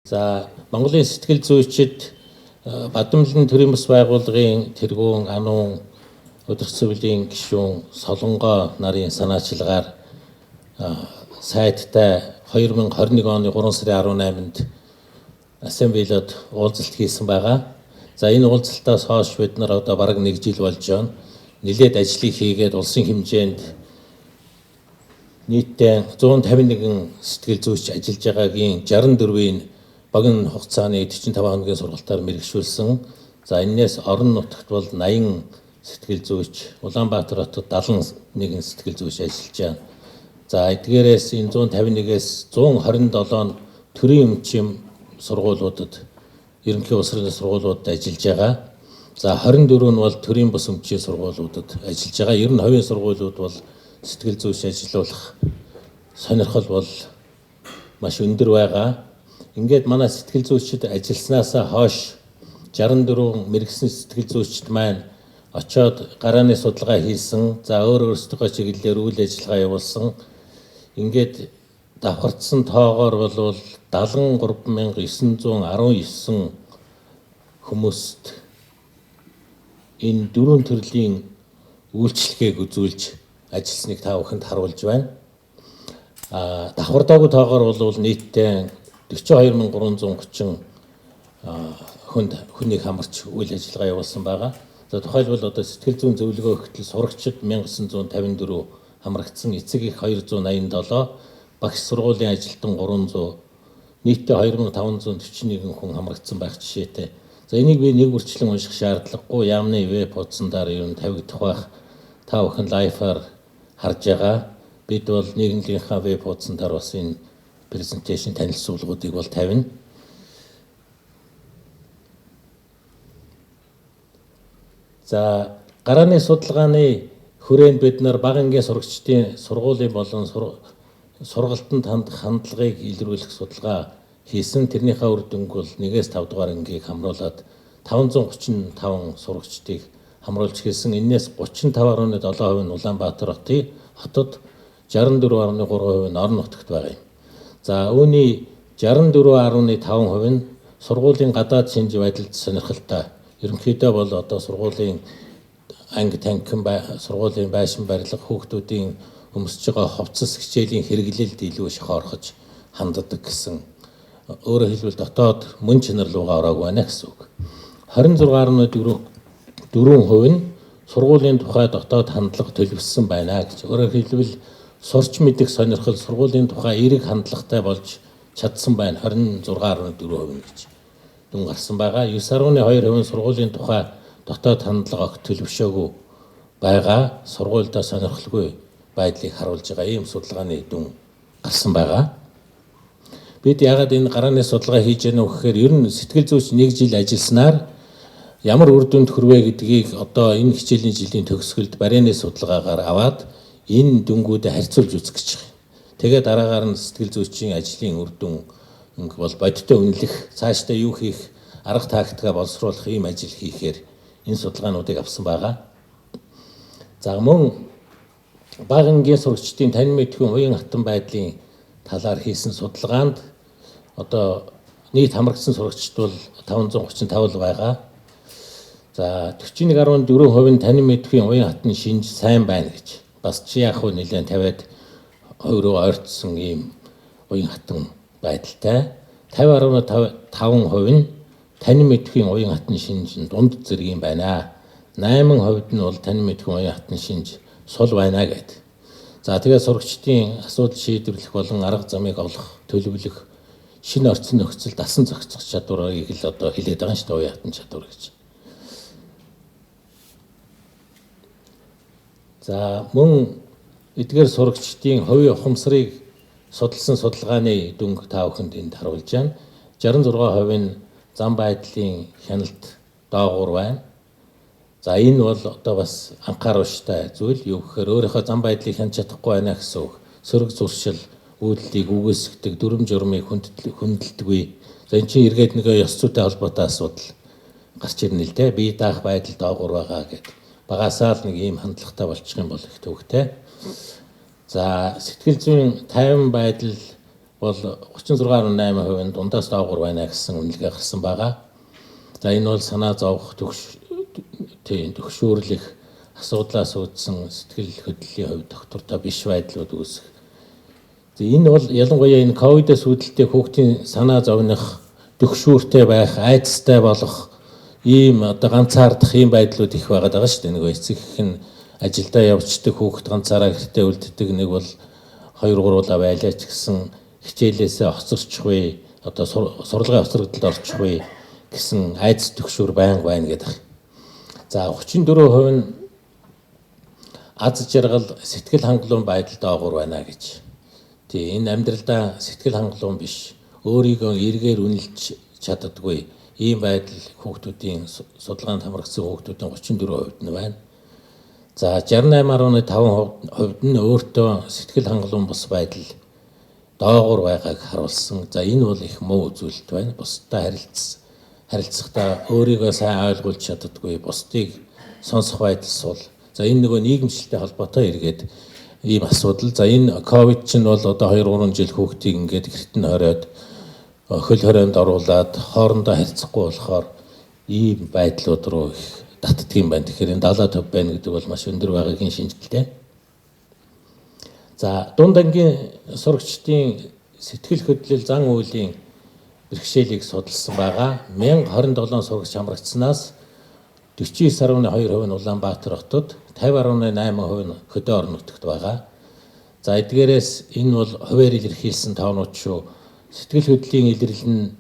За Монголын сэтгэл зүйчид Бадамлан төрийн бас байгууллагын тэргүүн Ануун өдөрцөвлийн гишүүн Солонгоо нарын санаачилгаар сайттай 2021 оны 3 сарын 18-нд Ассамблеад уулзалт хийсэн байгаа. За энэ уулзалтаас хойш бид нар одоо бараг 1 жил болж байна. Нилээд ажлыг хийгээд улсын хэмжээнд нийтдээ 151 сэтгэл зүйч ажиллаж байгаагийн 64-ийн богино хугацааны 45 хоногийн сургалтаар мэргэшүүлсэн. За энээс орон нутагт бол 80 сэтгэл зүйч, Улаанбаатар хотод 71 сэтгэл зүйч ажиллаж байна. За эдгээрээс энэ 151-ээс 127 нь төрийн өмчийн сургуулиудад, ерөнхий улс орны сургуулиудад ажиллаж байгаа. За 24 нь бол төрийн бус өмчийн сургуулиудад ажиллаж байгаа. Ер нь хувийн сургуулиуд бол сэтгэл зүйч ажиллуулах сонирхол бол маш өндөр байгаа. Ингээд манай сэтгэл зүйчид ажилласнаасаа хойш 64 мэргэсэн сэтгэл зүйчид маань очоод гарааны судалгаа хийсэн. За өөр өөрсдийнхөө чиглэлээр үйл ажиллагаа явуулсан. Ингээд давхардсан тоогоор бол 73,919 хүмүүст энэ дөрвөн төрлийн үйлчилгээг үзүүлж ажилласныг та бүхэнд харуулж байна. Давхардаагүй тоогоор бол нийтдээ 42,330 хүнийг хамарч үйл ажиллагаа явуулсан байгаа. За тухайлбал одоо сэтгэл зүйн зөвлөгөө өгтөл сурагчид 1954 хамрагдсан, эцэг их 287, багш сургуулийн ажилтан 300, нийтдээ 2541 хүн хамрагдсан байх жишээтэй. За энийг би нэг бүрчлэн унших шаардлагагүй. Яамны веб хуудсан дээр ер нь тавигдах байх. Та бүхэн live-аар харж байгаа. Бид бол нийгэмлэгийнхаа веб хуудсан дээр бас энэ презентацийн танилцуулгуудыг бол тавина. За гарааны судалгааны хүрээнд бид нар бага ангийн сурагчдын сургуулийн болон сургалтанд хандах хандлагыг илрүүлэх судалгаа хийсэн. Тэрнийхээ үр дүнг бол 1-ээс 5 дугаар ангийг хамруулад 535 сурагчдыг хамруулж хийсэн. Энээс 35.7% нь Улаанбаатар хотод, 64.3% нь орон нутагт байгаа юм. За үүний 64.5% нь сургуулийн гадаад шинж байдалд сонирхолтой. Ерөнхийдөө бол одоо сургуулийн анги танхим, сургуулийн байшин барилга, хүүхдүүдийн өмсөж байгаа хувцас, хичээлийн хэрэглэлд илүү шохоорхож ханддаг гэсэн. Өөрөөр хэлбэл дотоод мөн чанар руугаа ороогүй байна гэсэн үг. 26.4% нь сургуулийн тухай дотоод хандлага төлөвлөсөн байна гэж. Өөрөөр хэлбэл сурч мэдэх сонирхол, сургуулийн тухай эерэг хандлагатай болж чадсан байна 26.4% гэж дүн гарсан байгаа. 9.2% нь сургуулийн тухай дотоод хандлага огт төлөвшөөгүй байгаа. Сургуульдаа сонирхолгүй байдлыг харуулж байгаа ийм судалгааны дүн гарсан байгаа. Бид яагаад энэ гарааны судалгаа хийж яана вэ гэхээр ер нь сэтгэл зүйч нэг жил ажилласнаар ямар үр дүнд хүрвэ гэдгийг одоо энэ хичээлийн жилийн төгсгөлд барианы судалгаагаар аваад энэ дүнгуудыг харьцуулж үзэх гэж байгаа. Тэгээ дараагаар нь сэтгэл зүйчийн ажлын үр дүн бол бодиттой үнэлэх, цаашдаа юу хийх, арга тактикаа боловсруулах ийм ажил хийхээр энэ судалгаануудыг авсан байгаа. За мөн бага ангийн сурагчдын танин мэдхүйн уян хатан байдлын талаар хийсэн судалгаанд одоо нийт хамрагдсан сурагчид бол 535 л байгаа. За 41.4% нь танин мэдхүйн уян хатан шинж сайн байна гэж. Бас чи яах вэ нэлээд 50-аад хувь руу ойртсон ийм уян хатан байдалтай. 50.5% нь танин мэдхүйн уян хатан шинж нь дунд зэргийн байна. 8% нь бол танин мэдхүйн уян хатан шинж сул байна гэд. За тэгээд сурагчдын асуудал шийдвэрлэх болон арга замыг олох, төлөвлөх, шинэ орчин нөхцөлд асан зохицох чадварыг л одоо хэлээд байгаа юм шүү дээ, уян хатан чадвар гэж. За мөн эдгээр сурагчдын хувийн ухамсарыг судалсан судалгааны дүнг та бүхэнд энд харуулж байна. 66% нь зам байдлын хяналт доогуур байна. За энэ бол одоо бас анхааруулжтай зүйл. Юу гэхээр өөрийнхөө зам байдлыг хянаж чадахгүй байна гэсэн үг. Сөрөг зуршил, үйлдэлийг үгүйсгдэг, дүрм журмыг хүндэлдэггүй. За энэ чинь эргээд нэг ёс зүйтэй холбоотой асуудал гарч ирнэ л дээ. Бие даах байдал доогуур байгаа гэд. Багасаа л нэг ийм хандлагатай болчих юм бол их төвөгтэй. За сэтгэл зүйн тайван байдал бол 36.8% нь дундаас доогуур байна гэсэн үнэлгээ гарсан байгаа. За энэ бол санаа зовох, төгшүүрлэх, асуудлаас үүдсэн сэтгэл хөдлөлийн хувьд доктортой биш байдлууд үүсэх. За энэ бол ялангуяа энэ ковидос үүдэлтэй хүүхдийн санаа зовных, төгшүүртэй байх, айдастай болох ийм одоо ганцаардах ийм байдлууд их байгаад байгаа шүү дээ. Нөгөө эцэг их нь ажилдаа явцдаг, хүүхд ганцаараа гэртээ үлддэг, нэг бол 2 3 байлаа ч гэсэн хичээлээсээ хоцорчихвээ, одоо сурлагын хоцрогдолд орчихвээ гэсэн айдас төгшүүр байнга байна гэдэг. За 34% нь аз жаргал, сэтгэл хангалуун байдал доогуур байна гэж. Тий, энэ амьдралдаа сэтгэл хангалуун биш, өөрийгөө эргээр үнэлж чаддаггүй ийм байдал хүүхдүүдийн судалгаанд хамрагдсан хүүхдүүдийн 34% нь байна. За 68.5% нь өөртөө сэтгэл хангалуун бус байдал доогуур байгааг харуулсан. За энэ бол их муу үзүүлэлт байна. Бусдад харилцахдаа өөрийгөө сайн ойлгуулж чаддаггүй, бусдыг сонсох байдал сул. За энэ нөгөө нийгэмшилтэй холбоотой эргээд ийм асуудал. За энэ ковид чинь бол одоо 2-3 жил хүүхдийг ингээд гэрт нь хориод хөл хорионд оруулаад хоорондоо харьцахгүй болохоор ийм байдлууд руу их татдаг юм байна. Тэгэхээр энэ 75 байна гэдэг бол маш өндөр байгаагийн шинжилтэй. За дунд ангийн сурагчдын сэтгэл хөдлөл, зан үйлийн бэрхшээлийг судалсан байгаа. 1027 сурагч хамрагдсанаас 49.2% нь Улаанбаатар хотод, 50.8% нь хөдөө орон нутагт байгаа. За эдгээрээс энэ бол хувиар илэрхийлсэн тоонууд шүү. Сэтгэл хөдлөлийн илрэл нь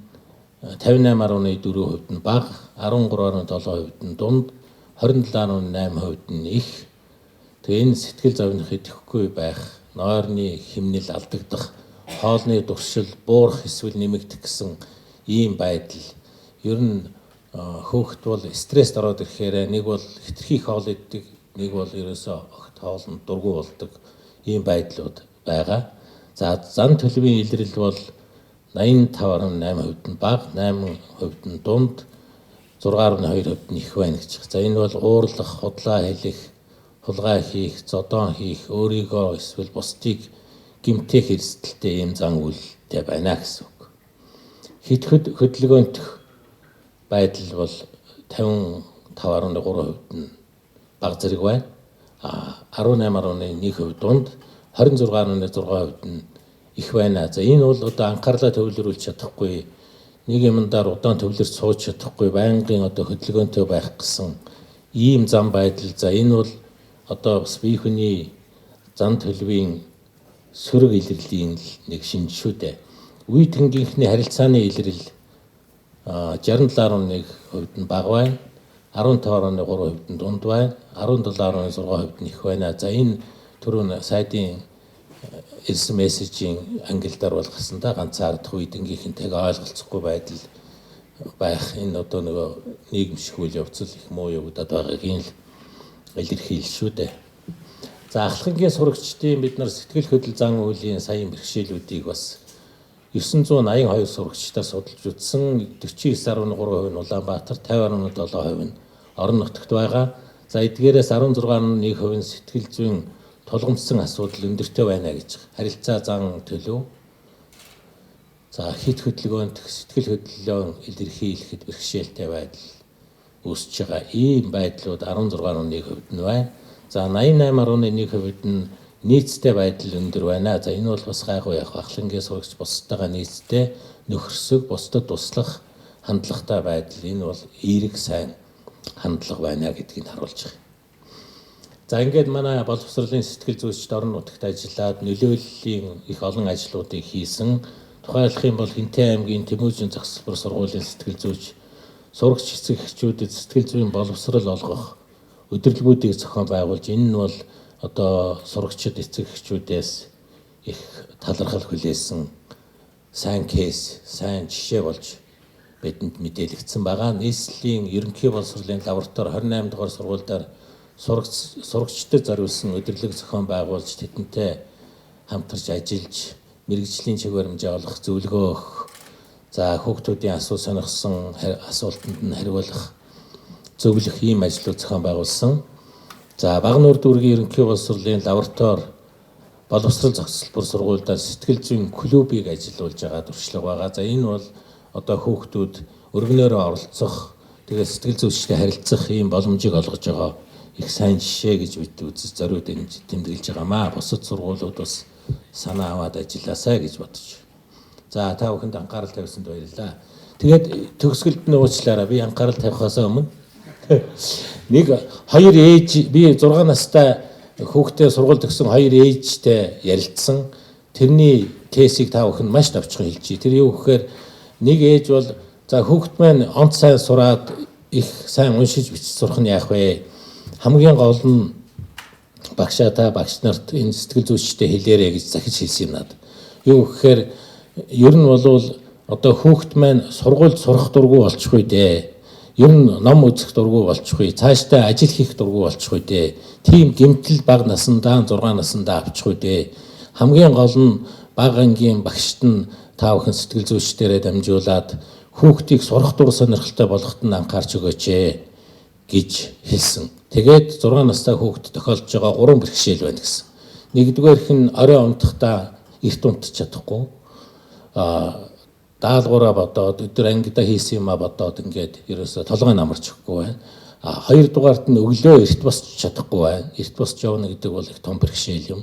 58.4% нь бага, 13.7% нь дунд, 27.8% нь их. Тэгээ энэ сэтгэл зовних идэхгүй байх, нойрны хэмнэл алдагдах, хоолны туршил, буурах эсвэл нэмэгдэх гэсэн ийм байдал. Ер нь хөөхт бол стресст ороод ирэхээр нэг бол хэтэрхий хоол иддэг, нэг бол ерөөсөө огт хоолнд дургүй болдог ийм байдлууд байгаа. За зан төлөвийн илрэл бол 85.8% нь бага, 8% нь дунд, 6.2% нь их байна гэж. За энэ бол уурлах, худлаа хэлэх, хулгай хийх, зодоон хийх, өөрийгөө эсвэл бусдыг гэмтэх эрсдэлтэй ийм зан үйлтэй байна гэсэн үг. Хит хөдөлгөөнтөх байдал бол 55.3% нь бага зэрэг байна. А 18.1% дунд, 26.6% нь их байна. За энэ бол одоо анхаарлаа төвлөрүүлж чадахгүй, нэг юмдаар удаан төвлөрч сууж чадахгүй, байнгын одоо хөдөлгөөнтэй байх гэсэн ийм зам байдал. За энэ бол одоо бас бие хүний зан төлөвийн сөрөг илрэлийн нэг шинж шүү дээ. Үе тэнгийнхний харилцааны илрэл 67.1% нь бага байна, 15.3% нь дунд байна, 17.6% нь их байна. За энэ түрүүн сайдын ирсэн мессежийн ангилдаар бол гарсан да, ганцаардах, үе тэнгийнхэнтэйгээ ойлголцохгүй байдал байх, энэ одоо нөгөө нийгэмших үйл явцал их муу явагдаад байгаагийн л илэрхийлэл шүү дээ. За ахлахангийн сурагчдын бид нар сэтгэл хөдлөл зан үйлийн саяын бэрхшээлүүдийг бас 982 сурагчдаар судалж үзсэн. 49.3% нь Улаанбаатар, 50.7% нь орон нутагт байгаа. За эдгээрээс 16.1% нь сэтгэл зүйн тулгамдсан асуудал өндөртэй байна гэж. Харилцаа зан төлөв. За хит хөдөлгөөнт сэтгэл хөдлөлөө илэрхийлэхэд бэрхшээлтэй байдал үүсэж байгаа. Ийм байдлууд 16.1% нь байна. За 88.1% нь нийцтэй байдал өндөр байна. За энэ бол бас гайгүй яг ахлангийн сурагч бусдтайгаа нийцтэй, нөхөрсөг, бусдад туслах хандлагатай байдал. Энэ бол эерэг сайн хандлага байна гэдгийг харуулж байгаа. За ингээд манай боловсролын сэтгэл зүйчид орон нутагт ажиллаад нөлөөллийн их олон ажлуудыг хийсэн. Тухайлах юм бол Хинтээ аймгийн Тэмүүжин зохицлбор сургуулийн сэтгэл зүйч сурагч эцэг эхчүүдэд сэтгэл зүйн боловсрол олгох өдөрлгүүдийг зохион байгуулж, энэ нь бол одоо сурагчид эцэг эхчүүдээс их талархал хүлээсэн сайн кейс, сайн жишээ болж бидэнд мэдээлэгдсэн байгаа. Нийслэлийн ерөнхий боловсролын лаборатори 28 дугаар сургуулиар сурагчдад зориулсан өдөрлөг зохион байгуулж, тэдэнтэй хамтарч ажиллаж, мэргэжлийн чиг баримжаа олох, зөвлөгөө өгөх, за хүүхдүүдийн асуу сонирхсон асуултанд нь хариулах, зөвлөх ийм ажлууд зохион байгуулсан. За Багануур дүүргийн ерөнхий боловсролын лаборатори Боловсрол зохицолбор сургуульдаа сэтгэл зүйн клубыг ажилуулж байгаа туршлага байгаа. За, энэ бол одоо хүүхдүүд өргөнөөрөө оролцох, тэгээд сэтгэл зүйчтэй харилцах ийм боломжийг олгож байгаа их сайн жишээ гэж бид үзэж, зориуд тэмдэглэж байгаамаа. Бусад сургуулиуд бас санаа аваад ажилласай гэж бодож. За, та бүхэнд анхаарал тавьсанд баярлалаа. Тэгээд төгсгөлд нь, уучлаарай, би анхаарал тавихаас өмнө нэг хоёр ээж, би 6 настай хүүхдээ сургууль төгсөн хоёр ээжтэй ярилцсан. Тэрний case ийг та бүхэнд маш товчхон хэлчихье. Тэр юу гэхээр нэг ээж бол за, хүүхэд маань онц сайн сураад их сайн уншиж, бичиж сурах нь яах вэ? Хамгийн гол нь багшаа, та багш нарт энэ сэтгэл зүйчтэй хэлээрэй гэж захиж хэлсэн юм надад. Юу гэхээр ер нь болвол одоо хүүхэд маань сургуульд сурах дургүй болчихгүй дээ. Ер нь ном үзэх дургүй болчихгүй. Цаашдаа ажил хийх дургүй болчихгүй дээ. Тийм гэмтэл бага насандаа, 6 насандаа авчихгүй дээ. Хамгийн гол нь бага ангийн багшд нь та бүхэн сэтгэл зүйчдэрээ дамжуулаад хүүхдийг сурах дур сонирхолтой болгоход нь анхаарч өгөөч ээ гэж хэлсэн. Тэгээд 6 настай хүүхд тохиолдож байгаа гурван бэрхшээл байна гэсэн. Нэгдүгээрх нь орой унтахдаа эрт унтчих чадахгүй. Даалгавраа бодоод, өдөр ангидаа хийсэн юмаа бодоод, ингээд ерөөсө толгой нь амарч өгөхгүй байна. Хоёрдугаарт нь өглөө эрт босч чадахгүй байна. Эрт босч явна гэдэг бол их том бэрхшээл юм.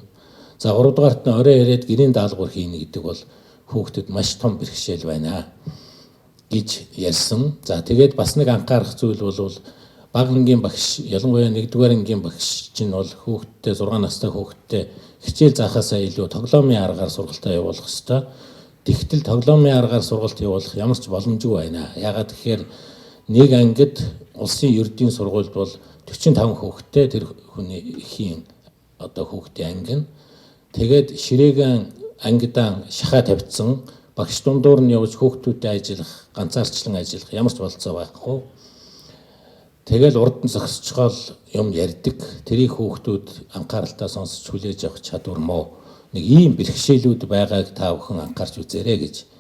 За, гуравдугаарт нь орой ирээд гэрийн даалгавар хийнэ гэдэг бол хүүхдэд маш том бэрхшээл байна гэж ярьсан. За, тэгээд бас нэг анхаарах зүйл бол бага ангийн багш, ялангуяа нэгдүгээр ангийн багш чинь бол хүүхэдтэй, 6 настай хүүхэдтэй хичээл заахаасаа илүү тоглоомын аргаар сургалтаа явуулах ёстой. Тэгтэл тоглоомын аргаар сургалт явуулах ямар ч боломжгүй байна. Яагаад гэхээр нэг ангид улсын ердийн сургуульд бол 45 хүүхэдтэй, тэр хүний эхийн одоо хүүхдийн анги нь. Тэгээд ширээгэн ангидаа шахаа тавьчихсан, багш дундуур нь явж хүүхдүүдтэй ажиллах, ганцаарчлан ажиллах ямар ч бололцоо байхгүй. Тэгэл урд нь зогсчихоод юм ярьдаг. Тэрийг хүүхдүүд анхааралтай сонсож хүлээж авах чадвар муу. Нэг ийм бэрхшээлүүд байгааг та бүхэн анхаарч үзээрэй гэж.